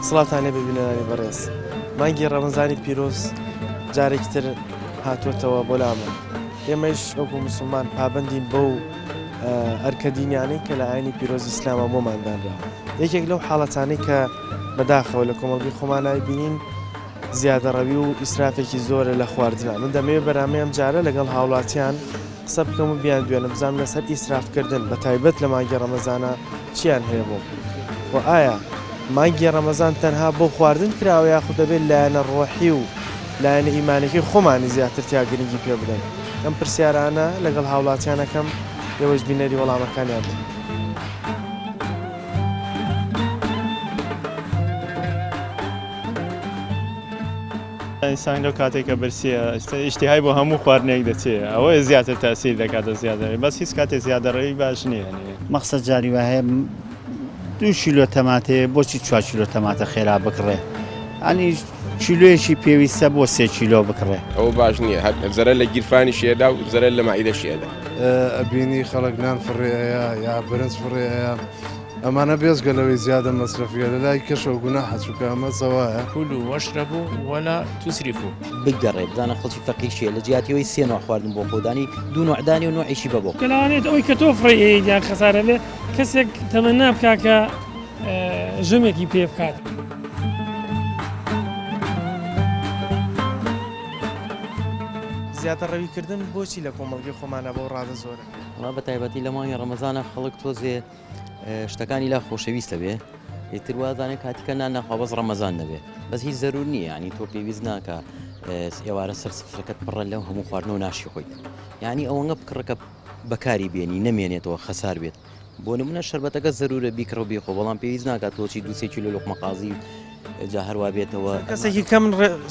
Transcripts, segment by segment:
سڵاوتان لێبێ بینەرانی بەڕێز مانگی ڕەمەزانی پیرۆز جارێکی تر هاتووەتەوە بۆ لامان ئێمەش وەکو مسلمان پابندین بەو ئەرکە دینیانەی کە لە ئاینی پیرۆز ئیسلامە بۆمان دانراوە یەکێک لەو حاڵەتانەی کە بەداخەوە لە کۆمەڵگەی خۆمانای بینین زیادەڕەوی و ئیسرافێکی زۆرە لە خواردنا من دەمەوێت بەرامەی ئەم جارە لەگەڵ هاوڵاتیان قسە بکەم و بیاندوێنم بزانم لەسەر ئیسرافکردن بە تایبەت لە مانگی ڕەمەزانە چیان هەیە بۆم و ئایا مانگی ڕەمەزان تەنها بۆ خواردن کراوە یاخود دەبێت لایەنە ڕۆحی و لایەنە ئیمانەکەی خۆمانی زیاتر تیا گرنگی پێ بدەن ئەم پرسیارانە لەگەڵ هاوڵاتیانەکەم ئێوەش بینەری وەڵامەکانیان بن. ئینسان لەو کاتێک کە برسیە ئیشتیهای بۆ هەموو خواردنێک دەچێ ئەوە زیاتر تاسیر دەکاتە زیادەڕی بەس هیچ کاتێ زیادەڕەوی باش نییە مەخسە جاری وا هەیە دوو کیلۆ تەماتەیە بۆچی چوار کیلۆ تەماتە خێرا بکڕێ ئەنی کیلۆیەکی پێویستە بۆ سێ کیلۆ بکڕێ ئەوە باش نییە هەر زەرەر لە گیرفانیشی ئەدا و زەرەر لە مەعیدەشی ئەدا. ئەبینی خەڵک نان فڕێ ئەیا یا برنج فڕێ ئەیا ئەمانە بێجگە لەوەی زیادە مەسرەفیە لەلای کەشەوە گوناحە چونکە ئەمە زەوایە. کلوا واشربوا ولا تسرفوا. بگەڕێ بزانە خەڵکی فەقیر کێیە لە جیاتی ئەوەی سێ نۆع خواردن بۆ خۆ دانی دوو نۆع دانی و نۆعێکی بە بۆ. کە لەوانەیە ئەوەی کە تۆ فڕێی ئەیەیت یان خەسارە بێ کەسێک تەمەنا بکا کە ژەمێکی پێ بکات. زیادەڕەویکردن بۆچی لە کۆمەڵگەی خۆمانا بەو ڕادە زۆرە؟ وەڵا بە تایبەتی لە مانگی ڕەمەزانا خەڵک تۆزێ شتەکانی لا خۆشەویستە بێ ئیتر وازانێ کاتیکە نان ناخوا بەس ڕەمەزان نەبێ بەس هیچ زەرور نییە ینی تۆ پێویست ناکە ئێوارە سەر سفرەکەت پڕە لەو هەموو خواردنەوە ناشی خۆیت یعنی ئەوەنگە بکڕەکە بەکاری بێنی نەمێنێتەوە خەسار بێت بۆ نمونە شربەتەکە زەرورە بیکڕ و بیخۆ بەڵام پێویست ناکات تۆچی دوسێ کیلۆ لقمە قازی جا هەروا بێتەوە کەسێکی کەم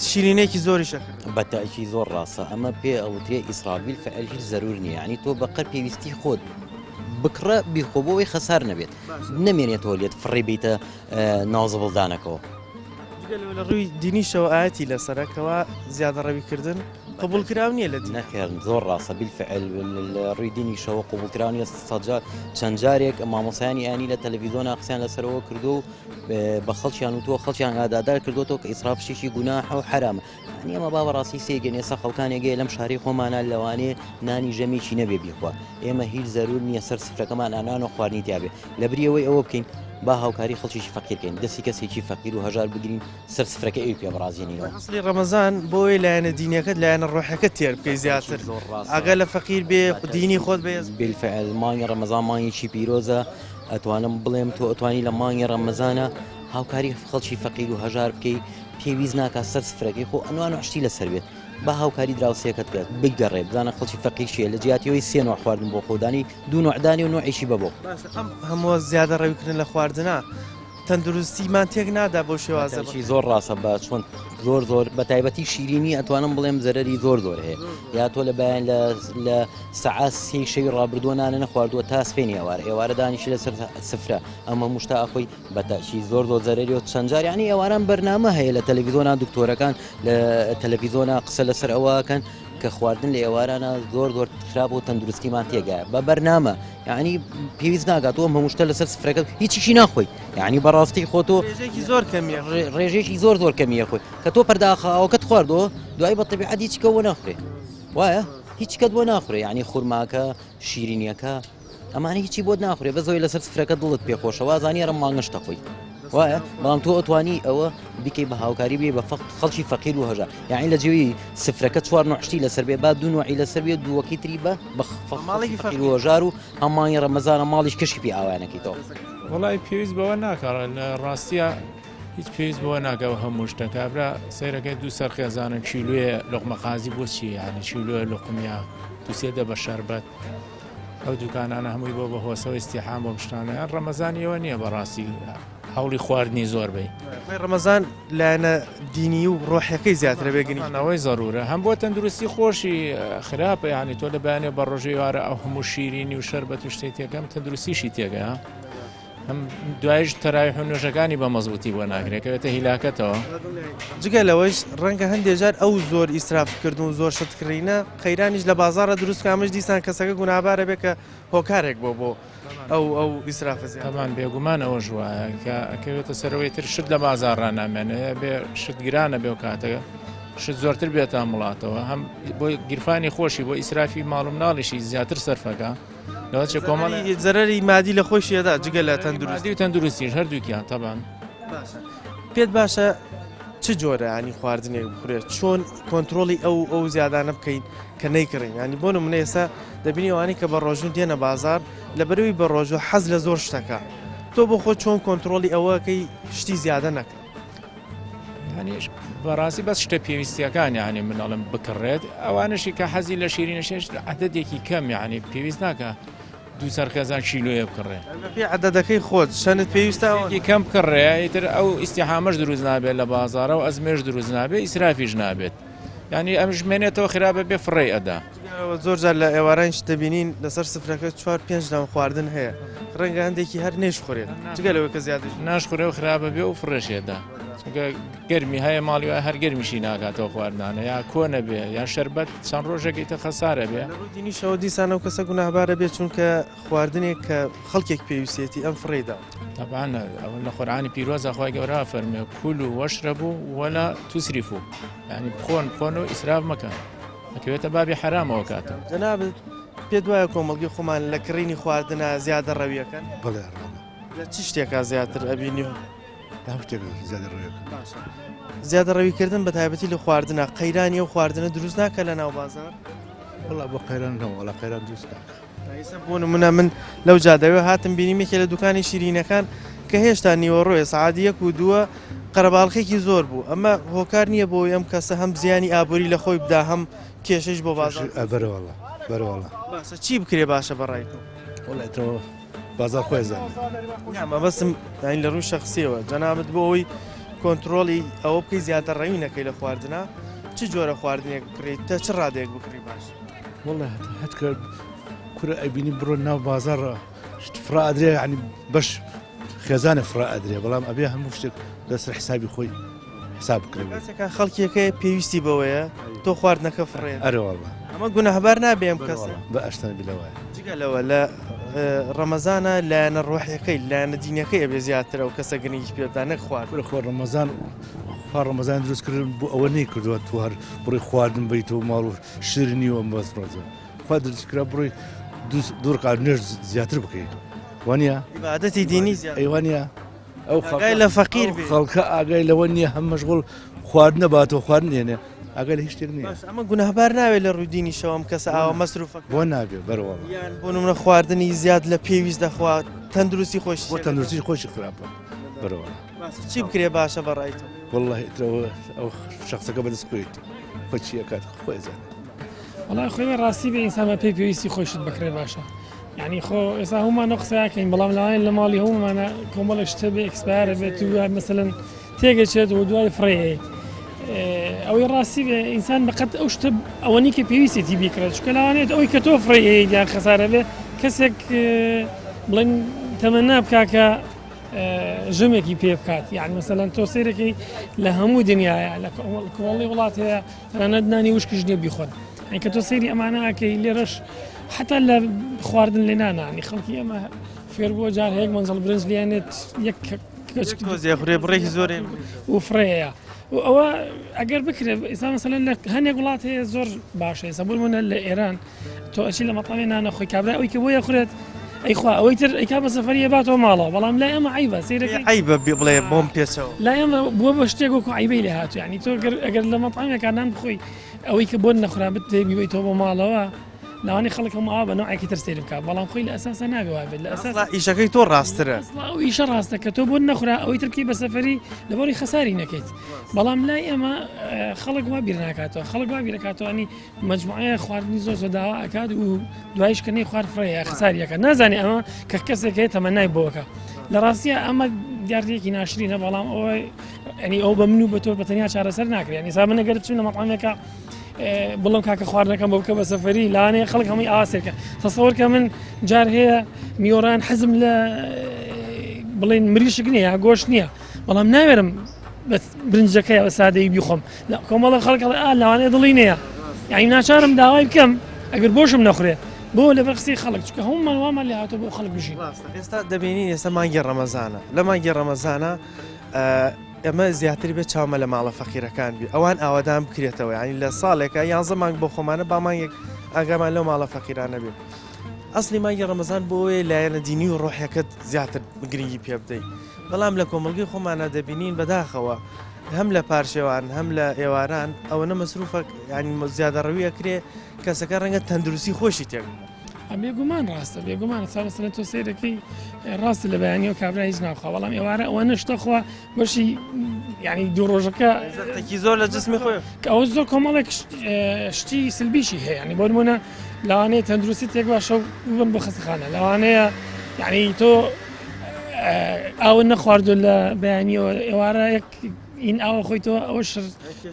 شیرینێکی زۆری شەکر بەتەکی زۆر ڕاستە ئەمە پێ ئەوترێ ئیسرافیل فعل هیچ زەرور نییە ینی تۆ بەقەر پێویستی خۆت بکڕە بیخۆ بۆ ئەوەی خەسار نەبێت نەمێنێتەوە لێت فڕێ بیتە ناو زبڵدانەکەەوە. جگە لەوە لە ڕووی دینیشەوە ئاەتی لەسەرە کەوا زیادەڕەویکردن قبوڵکراو نییە لە دین. نەخێر زۆر ڕاستە بیلفعل لە ڕووی دینیشەوە قبوڵکراو نییە سەجا چەند جارێک مامۆسایانی ئانی لە تەلەڤیزیۆنا قسەیان لەسەرەوە کردو و بە خەڵکیان وتووە خەڵکیان ئادادار کردوەوە کە ئیسراف شتێکی گوناحە و حەرامە یانی ئەمە با بەڕاستی سەیرکەین ئێستا خەڵکانێک هەیە لەم شارەی خۆمانە لەوانەیە نانی ژەمێکی نەبێ بیخوا ئێمە هیچ زەرور نییە سەر سفرەکەمان ئانان و خواردنی تیاابێ لە بری ئەوەی ئەوە بکەین با هاوکاری خەڵکیی فەقیر کەین دەستی کەسێکی فەقیر و هەژار بگرین سەر سفرەکە ئەوی پێ بڕازێنینەوە. ئەسڵی ڕەمەزان بۆیە لایەنە دینیەکەت لایەنە ڕۆحەکەت تێر بکەی زیاتر ئاگا لە فەقیر بێ دینی خۆت بەهێز بالفعل مانگی ڕەمەزان مانگێکی پیرۆزە ئەتوانم بڵێم تۆ ئەتوانی لە مانگی ڕەمەزانە هاوکاری خەڵکی فەقیر و هەژار بکەی پێویست ناکات سەر سفرەکەی خۆ ئەنوان و شتی لەسەر بێت با هاوکاری دراوسێکەت بکات بگەڕێ بزانە خەڵکی فەقیر چیە لە جیاتی ئەوەی سێ نوع خواردن بۆ خۆدانی دوو نوعدانی و نوعێکی بە بۆ. باشە ئەم هەمووە زیادە ڕەویکردن لە خواردنە تەندروستیمان تێک نادا بەو شێوازە؟ بەتایبەتی زۆر ڕاستە بە چۆن زۆر زۆر بە تایبەتی شیرینی ئەتوانم بڵێم زەرەری زۆر زۆر هەیە یا تۆ لە بەیان لە لە سەعات سێ شەوی ڕابردووە نانە نەخواردووە تا سپێنی ئێوارە ئێوارە دانیشی لەسەر سفرە ئەمە مشتا ئەخۆی بە تەئکید زۆر زۆر زەرەری و چەند جار یعنی ئێواران بەرنامە هەیە لە تەلەڤیزۆنا دکتۆرەکان لە تەلەڤیزۆنا قسە لەسەر ئەوەکەن کە خواردن لە ئێوارانە زۆر زۆر خراپ و تەندروستیمان تێگایە بە بەرنامە یعنی پێویست ناگات ئەم هەموو شتە لەسەر سفرەکە هیچیشی ناخۆی یعنی بەڕاستی خۆ تۆ ڕێژەیەکی زۆر کەمیە ڕێژەیەکی زۆر زۆر کەمیە خۆی کە تۆ پەرداخە ئاوەکەت خواردەوە دوای بە تەبیعەت هیچ کەوە ناخورێ وایە هیچ کەت بۆ ناخورێ یعنی خورماکە شیرینیەکە ئەمانە هیچی بۆت ناخورێ بەس ئەوەی لەسەر سفرەکە دڵت پێ خۆشە وازانی ئەرم مانگەش دەخۆی وایە بەڵام تۆ ئەتوانی ئەوە بیکەی بە هاوکاری بێ بە خەڵکی فەقیر و هەژار یعنی لە جێوی سفرەکە چوار نوعشتی لەسەر بێ با دوو نوعی لەسەر بێ دووەکەی تری بە بە ماڵێکی فەقیر و هەژار و هەمانی ڕەمەزانە ماڵیش کەشی پێ ئاوانەکەیتەوە. وەڵای پێویست بەوە ناکا لە ڕاستیا هیچ پێویست بەوە ناکا ئەو هەموو شتە کابرا سەیرەکەی دوو سەر خێزانە کیلوێ لوقمە قازی بۆ چی یعنی کیلوێ لوقمیا دووسێ دە بە شەربەت ئەو دوکانانە هەمووی بۆ بە هۆسەوە ئیستیحام بۆم شتانە یان ڕەمەزانیەوە نییە بەڕاستی هەوڵی خواردنی زۆر بی خۆی ڕەمەزان لایەنە دینی و ڕۆحەکەی زیاترە بێگنی ئەوەی زەرورە هەم بۆ تەندروستی خۆشی خراپە یعنی تۆ لە بەیانێ بە ڕۆژی وارە ئەو هەموو شیرینی و شەربەت و شتێک تێکەم تەندروستیشی تێگە. هەم دوایش تەراویح و نوێژەکانی بە مەزبوتی بۆ ناکرێت کەوێتە هیلاکەتەوە. جگە لەوەیش ڕەنگە هەندێ جار ئەو زۆر ئیسراف کردن و زۆر شت کڕینە قەیرانیش لە بازاڕە دروست بکا ئەمەش دیسان کەسەکە گوناهبارە بێ کە هۆکارێک بووە بۆ ئەو ئەو ئیسرافە زیاتر. تەبعەن بێگومان ئەوەش وایە کە ئەکەوێتە سەرەوەی تر شت لە بازاڕا نامێنێ بێ شت گرانە بێ و کاتەکە شت زۆرتر بێتە ئەم وڵاتەوە هەم بۆ گیرفانی خۆشی بۆ ئیسرافی ماڵ و مناڵیشی زیاتر سەرفەکە لەوەچێ کۆمەڵی زەرەری مادی لە خۆشی ئەدا جگە لە تەندروستی و تەندروستیش هەردووکیان تەبان. باشە پێت باشە چ جۆرە ینی خواردنێک بخورێت چۆن کۆنتترۆلی ئەو ئەو زیادانە بکەین کە نەیکڕین ینی بۆ نمونە ئێستا دەبینی ئەوانەی کە بە ڕۆژوو دێنە بازار لە بەرەوەی بە ڕۆژوو حەز لە زۆر شتەکە تۆ بۆ خۆ چۆن کۆنتترۆلی ئەوەکەی شتی زیادە نەکە یانیش بەڕاستی بەس شتە پێویستیەکان یعنی من ئەڵم بکڕێت ئەوانشی کە حەزی لە شیرینە شێش عددێکی کەم یعنی پێویست ناکە دوو سەر خێزان کیلۆیە بکڕێ بەپێی عەدەدەکەی خۆت چەنت پێویستە ئەوەندە. یەکی کەم بکڕێ ئیتر ئەو ئیستیحامەش دروست نابێت لە بازاڕە و ئەزمێش دروست نابێت ئیسرافیش نابێت یعنی ئەمش مێنێتەوە خراپە بێ فڕێی ئەدا. جگەرەوە زۆر جار لە ئێوارانیش دەبینین لەسەر سفرەکە چوار پێنج دام خواردن هەیە ڕەنگە هەندێکی هەر نەیشخورێت جگە لەوەی کە زیادیش ناشخورێ و خراپە بێ و فڕێشێ دا چونکە گەرمی هەیە ماڵی وایە هەر گەرمیشی ناکاتەوە خواردنانە یا کۆنە بێ یا شەربەت چەند ڕۆژێک ئیتر خەسارە بێ. لە ڕووی دینیشەوە دیسان ئەو کەسە گوناهبارە بێ چونکە خواردنێک کە خەڵکێک پێویستێتی ئەم فڕێی داوە. تەبعەن ئەوە لە قورئانی پیرۆزە خوای گەورە فەرموێ کولو وەشرەبو وەلا توسریفو یعنی بخۆن بخۆن و ئیسراف مەکەن ئەکەوێتە بابی حەرامەوە کاتە. جەنابت پێت وایە کۆمەڵگەی خۆمان لە کڕینی خواردنا زیادە ڕەویەکەن؟ بەڵێ ڕەوە. لە چ شتێکا زیاتر ئەبینی؟ لە هەموو شتێک زیادە ڕەویەکەن. باشە زیادە ڕەویکردن بە تایبەتی لە خواردنا قەیرانی ئەو خواردنە دروست ناکە لە ناو بازار؟ وەڵا بۆ قەیران نەوەڵا قەیران دروست ناکە. ئیسە بۆ نمونە من لەو جادەوێ هاتم بینیم یەکێ لە دوکانی شیرینەکان کە هێشتا نیوەڕۆیە سەعات یەک و دووە قەرەباڵخێکی زۆر بوو ئەمە هۆکار نییە بۆ ئەم کەسە هەم زیانی ئابووری لە خۆی بدا هەم کێشەیش بۆ بازاڕ بەرەوەڵا بەرەوەڵا باشە چی بکرێ باشە بەڕای تۆ؟ وەڵا تۆ بازاڕ خۆی ئەزانێ. نا مەبەستم یانی لە ڕووی شەخسیەوە جەنابت بۆ ئەوەی کۆنتڕۆڵی ئەوە بکەی زیاتر ڕەوی نەکەی لە خواردنا چ جۆرە خواردنێک بکڕیت تا چ ڕادەیەک بکڕی باش؟ وەڵا هەت کە کورە ئەبینی بڕۆ ناو بازاڕ شت فڕا ئەدرێ یعنی بەش خێزانە فڕا ئەدرێ بەڵام ئەبێ هەموو شتێک لەسەر حسابی خۆی حساب بکرێ کاتێکا خەڵکیەکەی پێویستی بەوەیە تۆ خواردنەکە فڕێ ئەرێ واللە ئەمە گوناهبار نابێ ئەم کەسە بە ئەشتان بلەوایە جگە لەوە لە ڕەمەزانە لایەنە ڕۆحیەکەی لایەنە دینەکەی ئەبێ زیاتر ئەو کەسە گرنگی پێ بدا نەک خوارد کورە خۆ ڕەمەزان خوا ڕەمەزان دروست کردن بۆ ئەوە نەی کردووە تو هەر بڕی خواردن بیت و ماڵ و شیرنی و ئەم بەس ڕۆزە خوا دروست کرا بڕی دوو ڕکات نوێژ زیاتر بکەیت وانە عیبادەتی دینی زیاتر ئەیوانە ئەو ئاگای لە فەقیر بێ خەڵکە ئاگای لەوە نییە هەم مەشغوڵ خواردنە باتەوە خواردن دێنێ ئاگای لە هیچ شتێک نییە. باش ئەمە گوناهبار ناوێت لە ڕووی دینیشەوە ئەم کەسە ئاوا مەسروفە بۆ نابێ بەرەوەڵا یان بۆ نمونە خواردنی زیاد لە پێویست دەخوا تەندروستی خۆشی بۆ تەندروستی خۆشی خراپە بەرەوەڵا باشە چی بکرێ باشە بە ڕای تۆ؟ واللهی ئیتر ئەوە ئەو شەخسەکە بەدەست خۆیەتی خۆی چی ئەکات خۆی ئەزانێ. وەڵا خۆی ڕاستی بێ ئینسان بە پێی پێویستی خۆی شت بکرێ باشە یعنی خۆ ئێستا هەموومان قسەکەین بەڵام لەوانەیە لە ماڵی هەموومانە کۆمەڵێک شتە بێ expire بێت و مەسەلەن تێگەچێت و دوای فڕێ ئەوەی ڕاستی بێ ئینسان بەقەت ئەو شتە ئەوەنی کە پێویستێتی بیکڕێت چونکە لەوانەیە ئەوەی کە تۆ فڕێ یان خەسارە بێ کەسێک بڵێن تەمەنا بکا کە ژەمێکی پێ بکات یعنی مەسەلەن تۆ سەیرەکەی لە هەموو دنیاە لە کۆمەڵی وڵات هەیە تەنانەت نانی وشکیش نییە بیخۆن یعنی کە تۆ سەیری ئەمانە ئەکەی لێرەش حتا لە خواردن لێ نانانی خەڵکی ئێمە فێر بووە جار هەیە مەنزڵ برنج لێنێت یەک تۆزێ خورێ بڕێکی زۆرێ و فڕێیە و ئەوە ئەگەر بکرێت ئێستا مەسەلەن لە هەنێک وڵات هەیە زۆر باشە ئێستا بۆ نموونە لە ئێران تۆ ئەچی لە مەتعەمێ نانە خۆی کابرا ئەوی کە بۆیە خوێت ئەیخوا ئەوەی تر ئەیکا بە سەفەریە باتەوە ماڵەوە بەڵام لای ئەمە عیبە سەیرەکەی عیبە بڵێ بۆم پێچەوە لای ئەمە بووە بە شتێک وەکو عیبەی لێ هاتوو یعنی تۆ ئەگەر لە مەتعەمێکا نان بخۆی ئەوەی کە بۆت نەخورا بتێ بیبەیتەوە بۆ ماڵەوە لەوانەیە خەڵک هەموو ئاوا بە نەوعێکی تر سەیر بکات بەڵام خۆی لە ئەساسا نابێ وابێت لە ئەساس ئیشەکەی تۆ ڕاسترە ئەو ئیشە ڕاستە کە تۆ بۆت نەخورا ئەوەی تر بکەی بە سەفەری لەبەری خەساری نەکەیت بەڵام لای ئێمە خەڵک وا بیر ناکاتەوە خەڵک وا بیرەکاتەوە ئەنی مەجموعەیە خواردنی زۆر زۆر داوا ئەکات و دوایش کە نەی خوارد فڕێ خساریەکە نازانێ ئەمە کە کەسێک هەیە تەمەنای بۆکە لە ڕاستیە ئەمە دیاردەیەکی ناشرینە بەڵام ئەوە ئەنی ئەو بە من و بە تۆ بە تەنیا چارەسەر ناکرێن ئێستا من ئەگەر بچم لە مەطعەمێکە بڵم کاکە خواردنەکەم بۆ بکە بە سەفەری لانەیە خەڵک هەمووی ئاسێکە تەسەوەر کە من جار هەیە میۆران حەزم لە. بڵێن مریشک نییە یا گۆشت نییە بەڵام ناوێرم بەس برنجەکەی بە سادەیی بیخۆم لە کۆمەڵە خەڵک ئەڵێ ئا لەوانەیە دڵی نییە یعنی ناچارم داوای بکەم ئەگەر بۆشم نەخورێ بۆ لەبەر قسەی خەڵک چونکە هەموومان وامان لێ هاتووە بۆ خەڵک بژین. ڕاستە ئێستا دەبینین ئێستا مانگی ڕەمەزانە لە مانگی ڕەمەزانە ئێمە زیاتر بێت چاومە لە ماڵە فەقیرەکان بی ئەوان ئاوادان بکرێتەوە ینی لە ساڵێکە یانزە مانگ بۆ خۆمانە با مانگێک ئاگامان لەو ماڵە فەقیرانە بێت ئەسلی مانگی ڕەمەزان بۆیە لایەنە دینی و ڕۆحەکەت زیاتر گرنگی پێ بدەیت بەڵام لە کۆمەڵگەی خۆمانە دەبینین بەداخەوە هەم لە پارشێوان هەم لە ئێواران ئەوەنە مەسروفە ینی زیادەڕەوی ئەکرێ کەسەکە ڕەنگە تەندروستی خۆشی تێک بێگومان ڕاستە بێگومان سا مەسەلەن تۆ سەیرەکەی ڕاستە لە بەیانیەوە کابرا هیچ ناخوا بەڵام ئێوارە ئەوە نەشتەخوا بەشی یعنی دوو ڕۆژەکە زەختێکی زۆر لە جسمی خۆی کە ئەوە زۆر کۆمەڵێک شتی سلبیشی هەیە ینی بۆ نمونە لەوانەیە تەندروستی تێک باشە و ببن بۆ خەستەخانە لەوانەیە یعنی تۆ ئاوە نەخواردو لە بەیانیەوە ئێوارە یەک ئین ئاوە خۆی تۆ ئەوە شر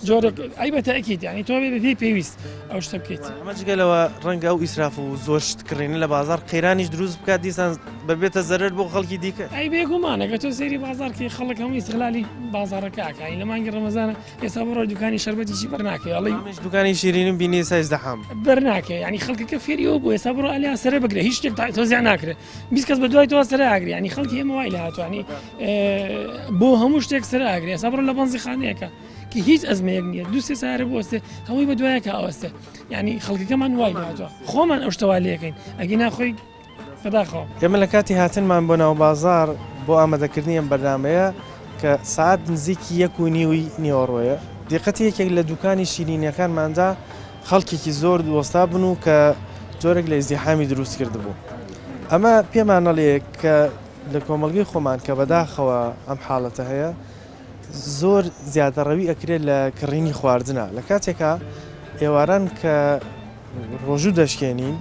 جۆرێک ئەی بە تاکید ینی تۆ بێ بەپێی پێویست ئەو شتە بکەیت ئەمە جگە لەوە ڕەنگە ئەو ئیسراف و زۆر شت کڕینە لە بازار قەیرانیش دروست بکات دیسان ببێتە زەرەر بۆ خەڵکی دیکە. ئەی بێگومان ئەگەر تۆ سەیری بازاڕ کەی خەڵک هەموو ئیستغلالی بازاڕەکە ئەکا لە مانگی ڕەمەزانە ئێستا بڕۆ دوکانی شەربەتیشی بەر ناکەی ئەڵێی منیش دوکانی شیرینیم بینی ئێستا ئیزدحام. بەر ناکەی یعنی خەڵکەکە فێری ئەوە بوو ئێستا بڕۆ ئەلیا سەرە بگرە هیچ شتێک تۆزیع ناکرێ 20 کەس بە دوای تۆ سەرە ئاگری یعنی خەڵکی ئێمە وای لە هاتوانی بۆ هەموو شتێک سەر ئاگری ئێستا بڕۆ لە بەنزیخانەیەکە کە هیچ ئەزمەیەک نییە دوو سێ سارە بوەستێ هەمووی بە دوایەکە ئەوەستێ یعنی خەڵکەکەمان وای لە هاتووە خۆمان ئەو شتە وا لێکەین ئەگینا خۆی بەداخەوە. ئێمە لە کاتی هاتنمان بۆ ناو بازاڕ بۆ ئامادەکردنی ئەم بەرنامەیە کە سەعات نزیکی یەک و نیوی نیوەڕۆیە دیقەتی یەکێک لە دوکانی شیرینیەکانماندا خەڵکێکی زۆر وەستا بن و کە جۆرێک لە ئیزدیحامی دروست کردبوو ئەمە پێمانەڵێ کە لە کۆمەڵگەی خۆمان کە بەداخەوە ئەم حاڵەتە هەیە زۆر زیادەڕەوی ئەکرێت لە کڕینی خواردنە لە کاتێکا ئێواران کە ڕۆژوو دەشکێنین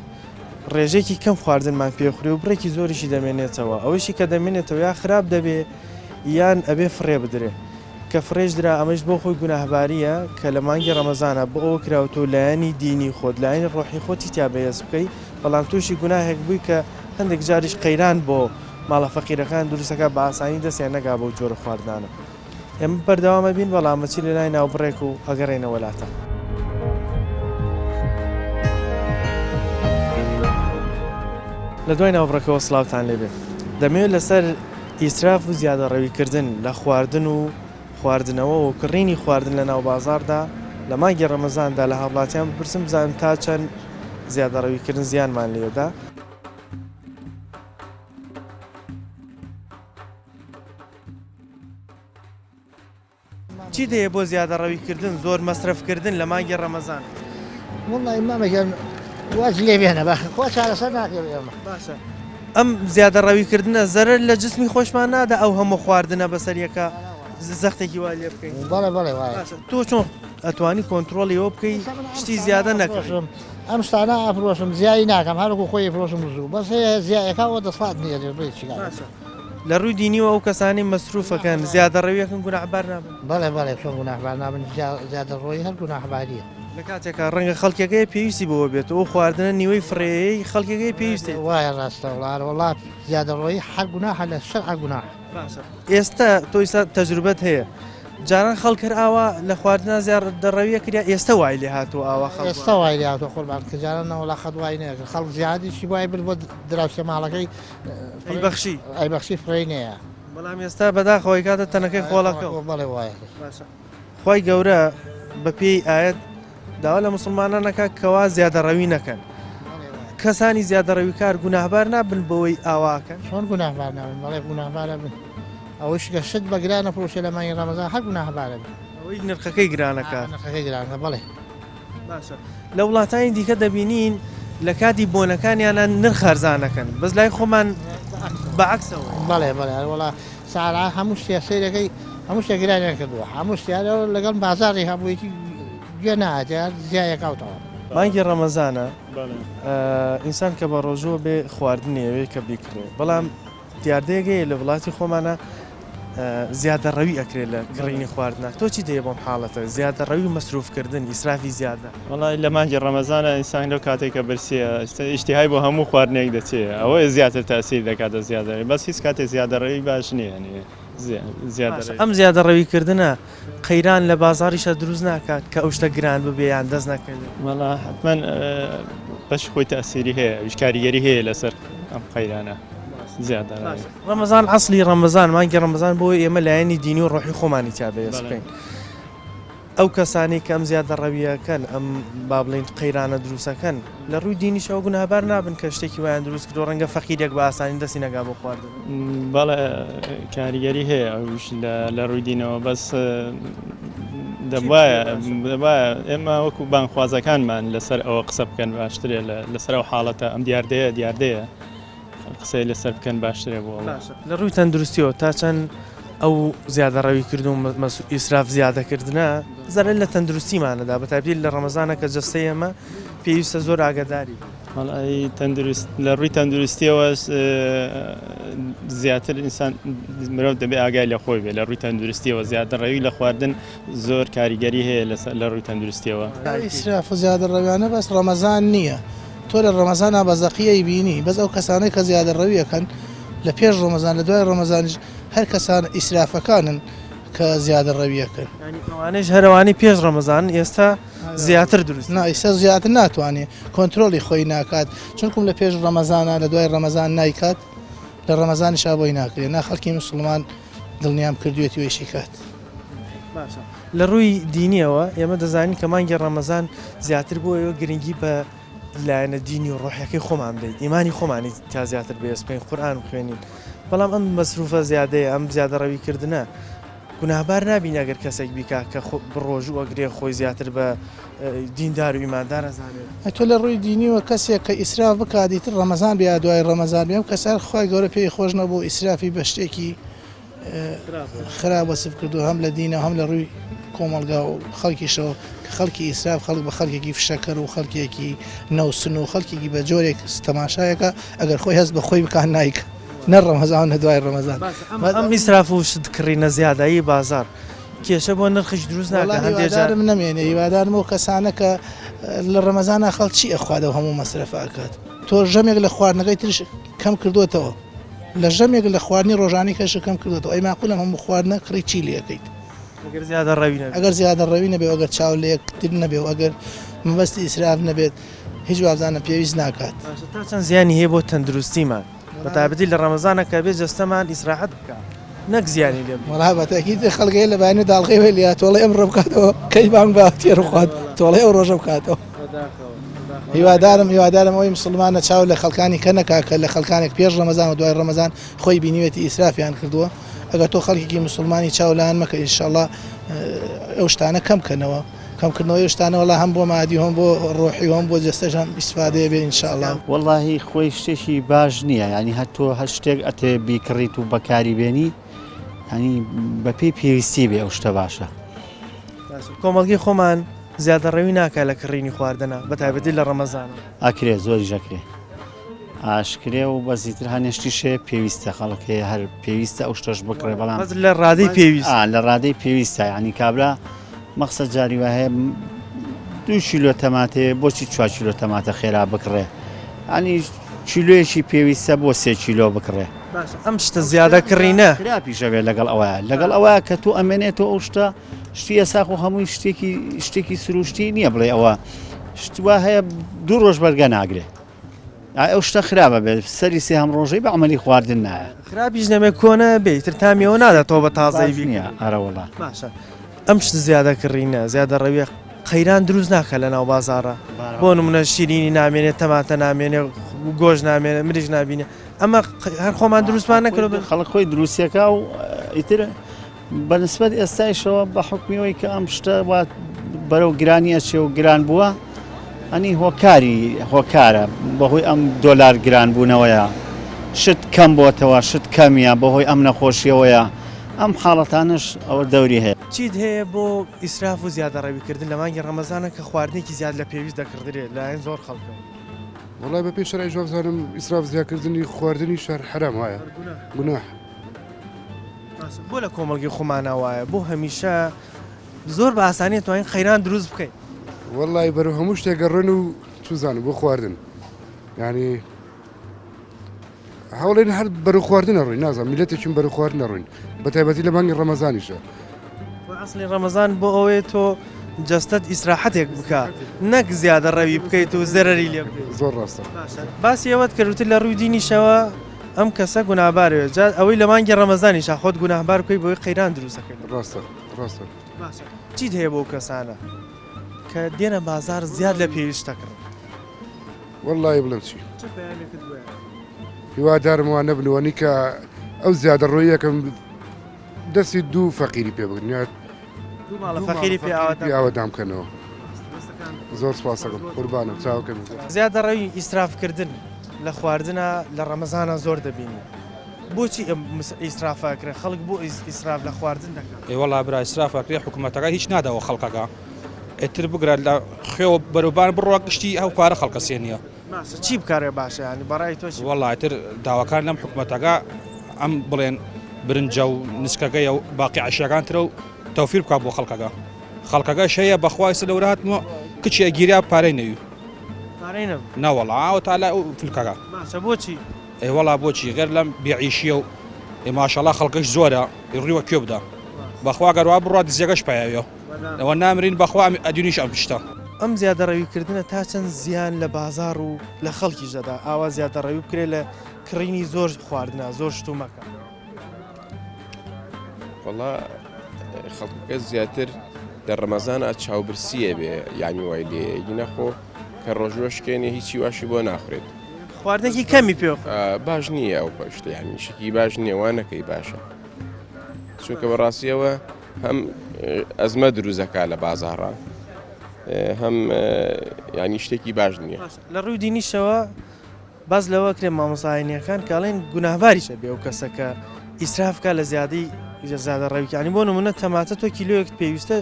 ڕێژەیەکی کەم خواردنمان پێخورێ و بڕێکی زۆریشی دەمێنێتەوە ئەوەیشی کە دەمێنێتەوە یا خراپ دەبێ یان ئەبێ فڕێ بدرێ کە فڕێش درا ئەمەش بۆ خۆی گوناهباریە کە لە مانگی ڕەمەزانە بۆ ئەوە کراوە تۆ لایەنی دینی خۆت لایەنی ڕۆحی خۆتی تیا بەهێز بکەی بەڵام تووشی گوناهێک بووی کە هەندێک جاریش قەیران بۆ ماڵە فەقیرەکان دروستەکە بە ئاسانی دەستیان نەگا بەو جۆرە خواردنانە. ئێمە بەردەوام ئەبین بەڵام ئەچین لە لای ناوبڕێک و ئەگەڕێینەوە لاتان. لە دوای ناوبڕەکەوە سڵاوتان لێبێ دەمەوێت لەسەر ئیسراف و زیادەڕەویکردن لە خواردن و خواردنەوە و کڕینی خواردن لە ناو بازاڕدا لە مانگی ڕەمەزاندا لە هاوڵاتیان بپرسم بزانم تا چەند زیادەڕەویکردن زیانمان لێدا. چیت هەیە بۆ زیادەڕەوی کردن زۆر مەسرەف کردن لە مانگی ڕەمەزان؟ وەڵی مامە گیان واز لێ بێنە بە خوا چارەسەر ناکەێ ئێمە. باشە ئەم زیادەڕەوی کردنە زەرەر لە جسمی خۆشمان نادا ئەو هەموو خواردنە بەسەر یەکە زەختێکی وا لێ بکەین؟ بەڵێ بەڵێ وایە. باشە تۆ چۆن ئەتوانی کۆنترۆڵی ئەوە بکەی شتی زیادە نەکڕی؟ ئەم شتانە ئەفرۆشم زیای ناکەم هەرکو خۆی ئەفرۆشم زوو بەس هەیە زیایەکە ئەوە دەسەڵات نییە بڵێ چی کارە. باشە لە ڕووی دینیوە ئەو کەسانەی مەسروفەکەن زیادەڕەویەکەن گوناحبار نابن؟ بەڵێ بەڵێ چۆن گوناحبار نابن زیادەڕۆیی هەر گوناحباریە. لە کاتێکا ڕەنگە خەڵکێک هەیە پێویستی بەوە بێت و ئەو خواردنە نیوەی فڕێیەی خەڵکێک هەیە پێویستی. وایە ڕاستە وەڵا ئەرەوەڵا زیادەڕۆیی هەر گوناحە لە شەرعا گوناحە. باشە ئێستا تۆ ئیستا تەجروبەت هەیە جاران خەڵک هەر ئاوا لە خواردنا زیادەڕەویە کرد یا ئێستا وای لێ هاتووە ئاوا خەڵک ئێستا وای لێ هاتووە قوربان کە جاران نەوەڵا خەت وای نەکرد خەڵک زیادیشی وای برد بۆ دراوسێ ماڵەکەی ئەیبەخشی ئەیبەخشی فڕێی نەیە. بەڵام ئێستا بەداخەوە ئەیکاتە تەنەکەی خۆڵەکەوە. بەڵێ وایە. باشە خوای گەورە بە پێی ئایەت داوا لە موسڵمانان ئەکا کەوا زیادەڕەوی نەکەن. کەسانی زیادەڕەویکار گوناهبار نابن بەوەی ئاوا ئەکەن؟ چۆن گوناهبار نابن؟ بەڵێ گوناهبار ئەبن. ئەوەیش کە شت بە گران ئەفرۆشێ لە مانگی ڕەمەزان هەر گوناهبار ئەبێ. ئەوەی نرخەکەی گران ئەکات. نرخەکەی گران ئەکات بەڵێ. باشە لە وڵاتانی دیکە دەبینین لە کاتی بۆنەکانیانە نرخ هەرزانەکەن بەس لای خۆمان بەعکسەوە. بەڵێ بەڵێ وەڵا سارا هەموو شتێ سەیرەکەی هەموو شتێ گرانیان کردووە هەموو شتیان لەگەڵ بازاڕی هەبوویەتی گوێ نایەت زیایەکاوتەوە. مانگی ڕەمەزانە ئینسان کە بە ڕۆژووە بێ خواردنی ئەوێ کە بیکڕێ بەڵام دیاردەیەک هەیە لە وڵاتی خۆمانە. زیادەڕەوی ئەکرێت لە کڕینی خواردنا تۆ چی دەیە بۆم حاڵەتە زیادەڕەوی و مەسروفکردن ئیسرافی زیادە؟ وەڵای لە مانگی ڕەمەزانە ئینسان لەو کاتێک کە برسیە ئیشتیهای بۆ هەموو خواردنێک دەچێ ئەوە زیاتر تەئسیر دەکاتە زیادەڕەوی بەس هیچ کاتێ زیادەڕەوی باش نییە یانی زیادەڕەوی. ئەم زیادەڕەوی کردنە قەیران لە بازاڕیشا دروست ناکات کە ئەو شتە گران ببێ یان دەست نەکەوێ؟ وەڵا حەتمەن بەشی خۆی تەئسیری هەیە ئەویش کاریگەری هەیە لەسەر ئەم قەیرانە زیادەڕەوی. ڕەمەزان عەسڵی ڕەمەزان مانگی ڕەمەزان بۆ ئێمە لایەنی دینی و ڕۆحی خۆمانی تیا بەهێز بکەین. ئەو کەسانەی کە ئەم زیادەڕەوییەکەن، ئەم با بڵێین قەیرانە دروستەکەن، لە ڕووی دینیشەوە گوناهبار نابن کە شتێکی وایان دروست کردووە، ڕەنگە فەقیرێک بە ئاسانی دەستی نەگا بۆ خواردن. بەڵێ کاریگەری هەیە ئەویش لە ڕووی دینەوە بەس دەبوایە دەبوایە ئێمە وەکو بانگخوازەکانمان لەسەر ئەوە قسە بکەن باشترە لەسەر ئەو حاڵەتە ئەم دیاردەیە دیاردەیە قسەی لەسەر بکەن باشترە بۆ ئەوە. باشە لە ڕووی تەندروستیەوە تا چەند ئەو زیادەڕەوی کردن و ئیسراف زیادەکردنە زەرەر لە تەندروستیمانەدا بە تایبەتی لە ڕەمەزانە کە جەستەی ئێمە پێویستە زۆر ئاگاداری بێت. وەڵایی تەندروست لە ڕووی تەندروستیەوە زیاتر ئینسان مرۆڤ دەبێ ئاگای لە خۆی بێ لە ڕووی تەندروستیەوە زیادەڕەوی لە خواردن زۆر کاریگەری هەیە لەسەر لە ڕووی تەندروستیەوە. ئیسراف و زیادەڕەویانە بەس ڕەمەزان نییە تۆ لە ڕەمەزانا بە زەقی ئەیبینی بەس ئەو کەسانەی کە زیادەڕەوی ئەکەن لە پێش ڕەمەزان لە دوای ڕەمەزانیش هەر کەسان ئیسرافەکانن کە زیادەڕەوی ئەکەن. یانی ئەوانەیش هەر ئەوانەی پێش ڕەمەزانن ئێستا زیاتر دروست. نا ئیستا زیاتر ناتوانێ کۆنترۆڵی خۆی ناکات چونکوم لە پێش ڕەمەزانا لە دوای ڕەمەزان نایکات لە ڕەمەزانیشا بۆی ناکرێ نا خەڵکی موسڵمان دڵنیام کردوێتی و ئیشی کات. باشە لە ڕووی دینیەوە ئێمە دەزانین کە مانگی ڕەمەزان زیاتر بۆ ئێوە گرنگی بە لایەنە دینی و ڕۆحەکەی خۆمان بدەین ئیمانی خۆمانی تا زیاتر بەهێز بکەین قورئان بخوێنین بەڵام ئەم مەسروفە زیادەیە ئەم زیادەڕەوی کردنە گوناهبار نابین ئەگەر کەسێک بیکا کە ڕۆژوو ئەگرێ خۆی زیاتر بە دیندار و ئیماندار ئەزانێت. تۆ لە ڕووی دینیوە کەسێک کە ئیسراف بکات ئیتر ڕەمەزان بێ یا دوای ڕەمەزان بێ ئەم کەسە هەر خوای گەورە پێی خۆش نەبوو ئیسرافی بە شتێکی خراپ وەسف کردووە هەم لە دینەوە هەم لە ڕووی کۆمەڵگا و خەڵکیشەوە کە خەڵکی ئیسراف خەڵک بە خەڵکێکی فشەکەر و خەڵکێکی نەوسن و خەڵکێکی بە جۆرێک تەماشایەکە ئەگەر خۆی هەست بە خۆی بکات نایکا نە ڕەمەزان نە دوای ڕەمەزان. ئەم ئیسراف و شت کڕینە زیادەی بازاڕ کێشە بۆ نرخیش دروست ناکات وەڵا هەندێ جار؟ هیوادارم نەمێنێ هیوادارم ئەو کەسانە کە لە ڕەمەزانا خەڵک چی ئەخوات ئەو هەموو مەسرەفە ئەکات تۆ ژەمێک لە خواردنەکەی ترش کەم کردۆتەوە لە ژەمێک لە خواردنی ڕۆژانەی کەشت کەم کردۆتەوە ئەی ماقولە ئەم هەموو خواردنە کڕی چی لێ ئەکەیت؟ ئەگەر زیادە ڕەوی نەبێ. ئەگەر زیادە ڕەوی نەبێ و ئەگەر چاو لە یەکتر نەبێ و ئەگەر مەبەستی ئیسراف نەبێت هیچ وابزانم پێویست ناکات. باشە تا چەند زیانی هەیە بۆ تەندروستیمان بە تایبەتی لە ڕەمەزانە کە بێ جەستەمان ئیسراحەت بکا نەک زیانی لێ ببینین. وەڵا بە تەئکید خەڵک هەیە لە بەیانی داڵغەی وەی لێیە تۆڵەی ئەمڕۆ بکاتەوە کەی بانگ با تێر بخوات تۆڵەی ئەو ڕۆژە بکاتەوە. هیوادارم هیوادارم ئەوەی مسوڵمانە چاو لە خەڵکانی کە نەکا کە لە خەڵکانێک پێش ڕەمەزان و دوای ڕەمەزان خۆی بینیوێتی ئیسرافیان کردووە ئەگەر تۆ خەڵکێکی مسوڵمانی چاو لایان مەکە ئینشەڵا ئەو شتانە کەم کەنەوە کەمکردنەوەی ئەو شتانە وەڵا هەم بۆ مادی هەم بۆ ڕۆحی هەم بۆ جەستەش هەم ئیسفادەیە بێ ئینشەڵا. وەڵاهی خۆی شتێکی باش نییە یانی هەر تۆ هەر شتێک ئەتەوێ بیکڕیت و بەکاری بێنی یانی بەپێی پێویستی بێ ئەو شتە باشە. کۆمەڵگەی خۆمان زیادەڕەوی ناکا لە کڕینی خواردنا بە تایبەتی لە ڕەمەزانا. ئەکرێ زۆریش ئەکرێ ئاشکرێ و بەس ئیتر هەنێ شتیش هەیە پێویستە خەڵک هەیە هەر پێویستە ئەو شتەش بکڕێ بەڵام بەس لە ڕادەی پێویست ئا لە ڕادەی پێویستە یعنی کابرا مەخسە جاری وا هەیە دوو کیلۆ تەماتەیە بۆچی چوار کیلۆ تەماتە خێرا بکڕێ ینی کیلۆیەکی پێویستە بۆ سێ کیلۆ بکڕێ باشە ئەم شتە زیادە کڕینە خراپیشە بێ لەگەڵ ئەوە لەگەڵ ئەوە کە تۆ ئەمێنێتەوە ئەو شتە شتی ئێسا خۆ هەمووی شتێکی شتێکی سروشتی نییە بڵێ ئەوە شتوا هەیە دوو ڕۆژ بەرگە ناگرێ ئەو شتە خراپە بێت سەری سێ هەم ڕۆژەی بە عملی خواردن نایە خراپیش نەمێ کۆنە بێ تر تامیەوە ناداتەوە بە تازەی باش نییە ئەرەوەڵا باشە ئەم شت زیادە کڕینە زیادە ڕەویە قەیران دروست ناکە لە ناو بازاڕە بۆ نمونە شیرینی نامێنێ تەماتە نامێنێ گۆش نامێنێ مریش نابینێ ئەمە هەر خۆمان دروستمان نەکرد خەڵک خۆی دروستەکە و ئیتر بە نسبەت ئێستایشەوە بە حوکمی ئەوەی کە ئەم شتە وا بەرەو گرانی ئەچێ و گران بووە ئەنی هۆکاری هۆکارە بەهۆی ئەم دۆلار گران بوونەوەیە شت کەم بۆتەوە شت کەمیە بەهۆی ئەم نەخۆشیەوەیە ئەم حاڵەتانەش ئەوە دەوری هەیە. چیت هەیە بۆ ئیسراف و زیادەڕەوی کردن لە مانگی ڕەمەزانە کە خواردنێکی زیاد لە پێویست دەکڕدرێت لایەن زۆر خەڵکەوە؟ وەڵای بەپێی شەرعیش وابزانم ئیسراف زیاکردنی خواردنیش هەر حەرام وایە گوناح. باشە بۆ لە کۆمەڵگەی خۆمانا وایە بۆ هەمیشە زۆر بە ئاسانی توانین قەیران دروست بکەین؟ وەڵی بەرەو هەموو شتێک گەڕێن و چوزانم بۆ خواردن یعنی هەوڵێن هەر بەرەو خواردن ئەڕۆین نازانم میلەتێکین بەرەو خواردن ئەڕۆین بە تایبەتی لە مانگی ڕەمەزانیشە. خۆ ئەسڵی ڕەمەزان بۆ ئەوەیە تۆ جەستەت ئیسراحەتێک بکا نەک زیادە ڕەوی بکەیت و زەرەری لێ بدەیت. زۆر ڕاستە. باشە باسی ئەوەت کرد وتت لە ڕووی دینیشەوە ئەم کەسە گوناهبارەوێ جا ئەوەی لە مانگی ڕەمەزانیشا خۆت گوناهبار بکەی بۆی قەیران دروست ئەکەی. ڕاستە ڕاستە. باشە چیت هەیە بۆ ئەو کەسانە کە دێنە بازاڕ زیاد لە پێویست شتەکڕن؟ وەڵڵاهی بڵێم چی؟ چ پەیامێکت بۆیان؟ هیوادارم وا نەبن وەنی کە ئەو زیادەڕۆییەکەم دەستی دوو فەقیری پێ بگرن یا دوو ماڵە فەقیری پێ ئاوەدان پێ ئاوەدان بکەنەوە. زۆر سپاسەکەم قوربانم چاوەکەم. زیادەڕەوی ئیسرافکردن لە خواردنا لە ڕەمەزانا زۆر دەبینی بۆچی ئەم ئیسرافە ئەکرێ خەڵک بۆ ئیسراف لە خواردن دەکات؟ ئێ وەڵا برا ئیسراف ئەکرێ حکومەتەکە هیچ ناداوە خەڵکەکە ئیتر بگرە لە خوێوە بەرەو بان بڕوا گشتی ئەو پارە خەڵکە سێنیە. باشە چی بکارێ باشە یانی بەڕای تۆ چی؟ وەڵا ئیتر داواکار لەم حکومەتەکە ئەم بڵێن برنجە و نسکەکەیە و باقی عەشیاکان ترە و تەوفیر بکا بۆ خەڵکەکە خەڵکەکەش هەیە بەخوا ئیستا لەورە هاتمەوە کچی ئەگیرا پارەی نەوی پارەی نەبوو نەوەڵا ئەوە تا لای ئەو فلکەکە. باشە بۆچی؟ ئەی وەڵا بۆچی غەر لەم بێعیشیە و ئێ ماشەڵا خەڵکەش زۆرە ڕووە کوێ بدا بەخوا گەر وا بڕوا دزیەکەش پایەوێ. ئەوە نامرین بەخوا ئەدینیش ئەم شتە. ئەم زیادەڕەوی کردنە تا چەند زیان لە بازاڕ و لە خەڵکیش دەدا ئاوا زیادەڕەوی بکرێت لە کڕینی زۆر خواردنا زۆر شتومەکە. وەڵا خەڵکەکە زیاتر لە ڕەمەزانا چاوبرسیە بێ یانی وای لێ گینە خۆ کە ڕۆژوە شکێنێ هیچی واشی بۆ ناخورێت خواردنێکی کەمی پێ باش نییە ئەو پشتە یانی شکی باش نییە وا نەکەی باشە چونکە بەڕاستیەوە هەم ئەزمە دروزەکە لە بازاڕە هەم ینی شتێکی باش نییە. لە ڕووی دینیشەوە باس لەوە کرێ مامۆساینیەکان کاڵێن گوناهباریشە بێ ئەو کەسە کە ئیسراف کا لە زیادەی زیادە ڕەویکانی بۆ نمونە تەماتە تۆ کیلۆیەک پێویستە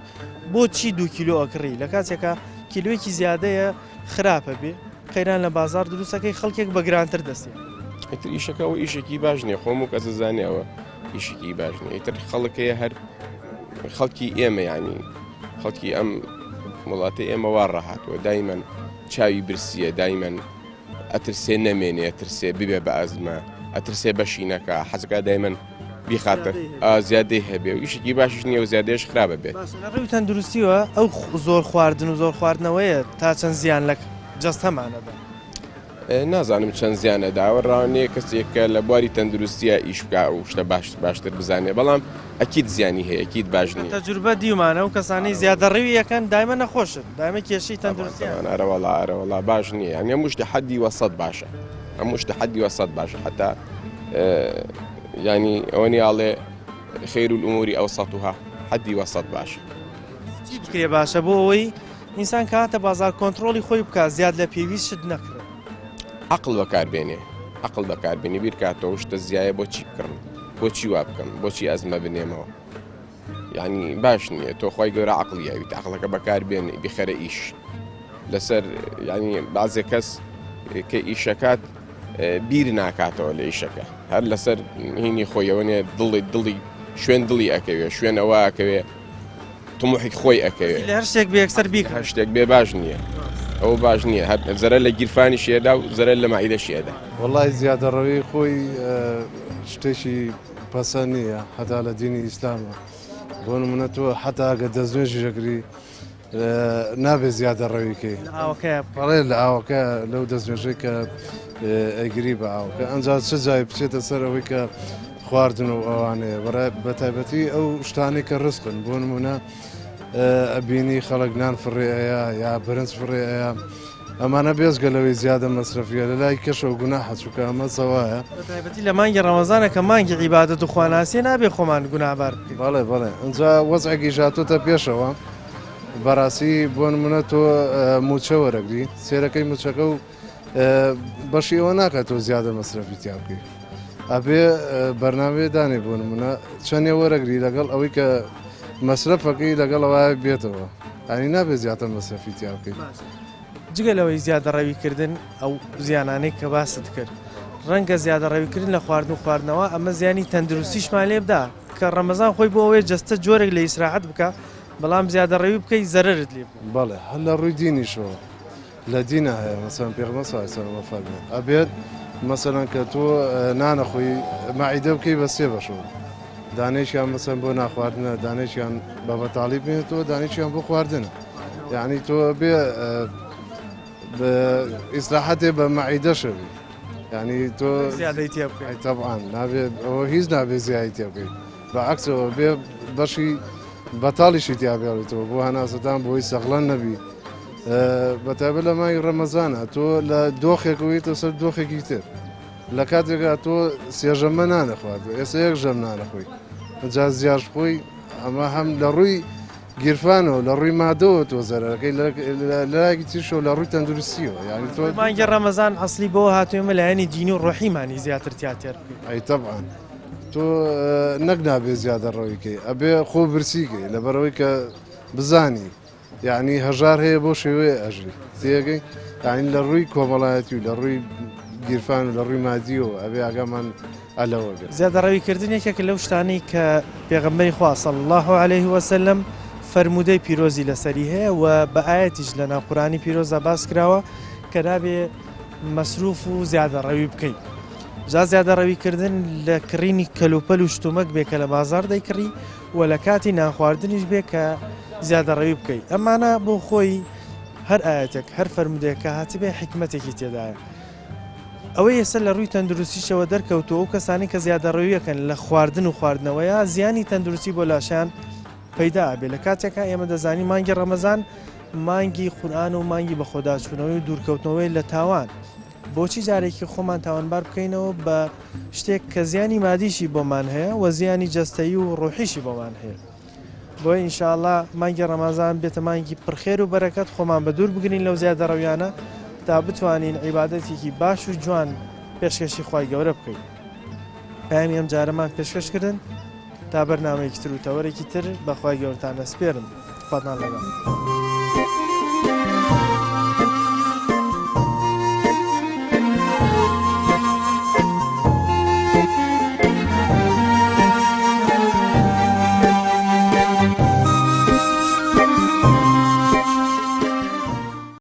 بۆ چی دو کیلۆ ئەکڕی لە کاتێکا کیلۆیەکی زیادەیە خراپە بێ قەیران لە بازار دروستەکەی خەڵکێک بە گرانتر دەستێ. ئیتر ئیشەکە ئەو ئیشێکی باش نییە خۆم و کەسە زانیەوە ئیشێکی باش نییە ئیتر خەڵک هەیە هەر خەڵکی ئێمە ینی خەڵکی ئەم وڵاتی ئێمە وا ڕاهاتوە دایمەن چاوی برسیە دایمەن ئەترسێ نەمێنێ ئەترسێ ببێ بە ئەزمە ئەترسێ بەشی نەکا حەزەکا دایمەن بیخاتە زیادەی هەبێ و ئیشێکی باشیش نییە و زیادەیش خراپە بێت. باشە لە ڕووی تەندروستیەوە ئەو زۆر خواردن و زۆر خواردنەوەیە تا چەند زیان لە جەستەمان ئەدا؟ نازانم چەند زیان ئەدا ئەوە ڕاوە نییە کەسێک کە لە بواری تەندروستیە ئیش بکا ئەو شتە باش باشتر بزانێ بەڵام ئەکید زیانی هەیە ئەکید باش نییە. تەجروبە دیومانە ئەو کەسانەی زیادەڕەوی ئەکەن دایمە نەخۆشن دایمە کێشەی تەندروستیان هەیە. ئەرەوەڵا ئەرەوەڵا باش نییە یانی هەموو شتێ حەدی وەسەت باشە هەموو شتێ حەدی وەسەت باشە حەتا یانی ئەوە نییە ئەڵێ خیر الامور اوسطها حەدی وەسەت باشە. چی بکرێ باشە بۆ ئەوەی ئینسان کە هاتە بازاڕ کۆنتڕۆڵی خۆی بکات زیاد لە پێویست شت نەکڕێت. عەقڵ بەکار بێنێ عەقڵ بەکار بێنێ بیرکاتەوە شتە زیایە بۆچی بکڕم بۆچی وا بکەم بۆچی ئەزمە بنێمەوە یعنی باش نییە تۆ خی گەورە عقلی یاویت عقلەکە بەکار بێن بیخەرە ئیش لەسەر ینی بازێک کەس کە ئیشەکات بیر ناکاتەوە لە ئیشەکە هەر لەسەر هینی خۆیەوە نیە دڵی دڵی شوێن دڵی ئەکەوێ شوێن ئەوە ئەکەوێ تموحی خۆی ئەکەوێ لە هەر شتێک بێ یەکسەر بیکڕێ. هەر شتێک بێ باش نییە ئەوە باش نییە هەر زەرەر لە گیرفانیشی ئەدا و زەرەر لە مەعیدەشی ئەدا. وەڵای زیادەڕەوی خۆی شتێکی پەسەند نییە هەتا لە دینی ئیسلامە بۆ نمونە تۆ حەتا ئەگەر دەستنوێژیش ئەکری نابێ زیادەڕەوی کەی لە ئاوەکەیا بکەی. بەڵێ لە ئاوەکە لەو دەستنوێژەی کە ئەیگری بە ئاوەکە ئەنجا چ جای بچێتە سەر ئەوەی کە خواردن و ئەوانەیە بە تایبەتی ئەو شتانەی کە ڕزقن بۆ نمونە ئەبینی خەڵک نان فڕێ ئەیا یا برنج فڕێ ئەیا ئەمانە بێزگە لەوەی زیادە مەسرەفیە لە لای کەشەوە گوناحە چونکە ئەمە زەوایە. بە تایبەتی لە مانگی ڕەمەزانە کە مانگی عیبادەت و خواناسیە نابێ خۆمان گوناهبار بکەین. بەڵێ بەڵێ ئینجا وەزعێکیش هاتۆتە پێشەوە بەڕاستی بۆ نمونە تۆ موچە وەرەگری سێرەکەی موچەکە و بەشی ئەوە ناکات تۆ زیادە مەسرەفی تیا بکەی ئەبێ بەرنامەیە دانێ بۆ نمونە چەندێ وەرەگری لەگەڵ ئەوەی کە مەسرەفەکەی لەگەڵ ئەوە بێتەوە ئەنی نابێ زیاتر مەسرەفی تیا بکەیت. جگە لەوەی زیادەڕەویکردن ئەو زیانانەی کە باست کرد ڕەنگە زیادەڕەویکردن لە خواردن و خواردنەوە ئەمە زیانی تەندروستیشمان لێ بدا. کە ڕەمەزان خۆی بۆ ئەوەیە جەستە جۆرێک لە ئیسراحەت بکا بەڵام زیادەڕەوی بکەی زەرەرت لێ بوو. بەڵێ هەر لە ڕووی دینیشەوە لە دینا هەیە مەسەلەن پێغەمبەر صلی اللە علیه وسلم ئەفەرموێ ئەبێت مەسەلەن کە تۆ نانەخۆی مەعیدە بکەی بە سێ بەشەوە دانێکیان مەسەن بۆ ناخواردنە دانێکیان بە بەتاڵی بێنێتەوە دانێکیان بۆ خواردنە یعنی تۆ بێ ئیسراحەتێ بە مەعیدەشەوی یعنی تۆ زیادەی تێ بکەی طبعا نابێت ئەوە هیچ نابێ زیایی تێ بکەیت بە عەکسەوە بێ بەشی بەتاڵیشی تیا بێڵیتەوە بۆ هەناسەدان بۆی سەغڵەن نەبی بەتایبەت لە مانگی ڕەمەزانە تۆ لە دۆخێکەوەیتە سەر دۆخێکی تر لە کاتێکا تۆ سێژەمە نانەخوارد ئێستا یەک ژەم نانەخۆی جا زیاش خۆی ئەمە هەم لە ڕووی گیرفانەوە لە ڕووی مادەوە تۆ زەرەکەی لەلایەکی تریشەوە لە ڕووی تەندروستیەوە یعنی تۆ مانگی ڕەمەزان ئەسلی بۆ هاتووە ئێمە لایەنی دینی و ڕۆحیمانی زیاتر تیا تێر بکەین. ئەی تەبعەن تۆ نەک نابێ زیادە ڕەوی کەی ئەبێ خۆ برسی کەی لەبەرئەوەی کە بزانی یعنی هەژار هەیە بۆ شێوەیە ئەژی تێگەی یعنی لە ڕووی کۆمەڵایەتی و لە ڕووی گیرفان و لە ڕووی مادیەوە ئەبێ ئاگامان ئەلەوە بێت. زیادەڕەوی کردن یەکێکە لەو شتانەی کە پێغەمبەری خوا صلی اللە علیه وسلم فەرموودەی پیرۆزی لەسەری هەیە و بە ئایەتیش لە ناو قورئانی پیرۆزدا باس کراوە کە نابێ مەسروف و زیادەڕەوی بکەی جا زیادەڕەوی کردن لە کڕینی کەلوپەل و شتومەک بێ کە لە بازاڕ دەیکڕی و لە کاتی نانخواردنیش بێ کە زیادەڕەوی بکەی ئەمانە بۆ خۆی هەر ئایەتێک هەر فەرموودەیەک کە هاتبێ حیکمەتێکی تێدایە ئەوەی ئێستا لە ڕووی تەندروستیشەوە دەرکەوتووە ئەو کەسانەی کە زیادەڕەویەکەن لە خواردن و خواردنەوەیە زیانی تەندروستی بۆ لاشەیان پەیدا ئەبێ لە کاتێکا ئێمە دەزانین مانگی ڕەمەزان مانگی قورئان و مانگی بەخۆداچوونەوەی و دوورکەوتنەوەی لە تاوان بۆچی جارێکی خۆمان تاوانبار بکەینەوە بە شتێک کە زیانی مادیشی بۆمان هەیە و زیانی جەستەیی و ڕۆحیشی بۆمان هەیە بۆیە ان شاء اللە مانگی ڕەمەزان بێتە مانگی پڕ خێر و بەرەکەت خۆمان بە دوور بگرین لەو زیادەڕەویانە تا بتوانین عیبادەتێکی باش و جوان پێشکەشی خوای گەورە بکەین پەیامی ئەم جارەمان پێشکەش کردن تا بەرنامەیەکی تر و تەوەرێکی تر بەخوای گەورەتان ئەسپێرم خواتان لەگەڵ.